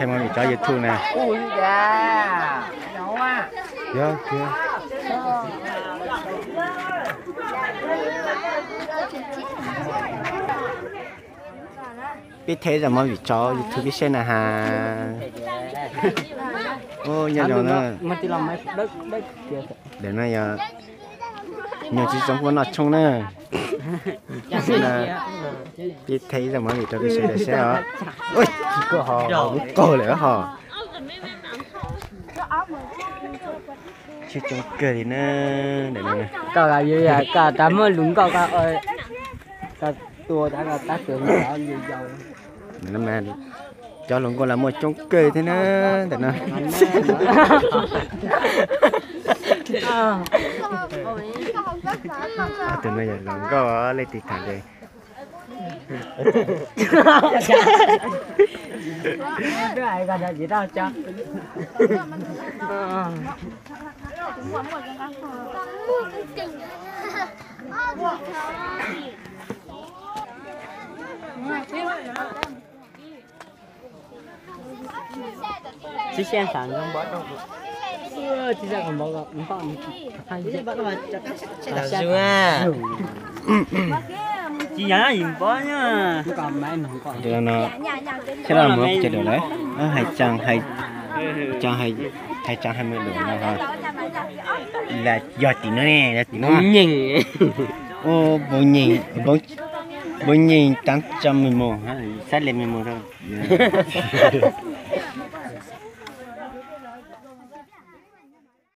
Thaij mov vim tsob YouTube na. Yog, yog. Peb thaij zaum mov vim tsob YouTube peb saib na has. Ua nyob zoo na. Ntawm no yog nyuag tsis zoo kuj noj tshoob na. Peb thaij zaum mov vim rau peb sawv daws saib os. Ua, koj ho lub qaug lawm hos. Tsis coob kawg li na. Koj, koj tas muaj lus nkauj koj, koj tua tas koj tab tus yau. Cov hluas nkauj los muaj coob kawg thiab na ntawm no. Tus no yog hluas nkauj leej twg tham tias Tsis yog yim npov no, thiab los mus cov dum lawm, hais tsaa, hais tsaa hais mws dum no, yog tim no ne, yog tim no. Nyeem, npo nyeem taab tsa mws mus, xab le mws mus rau.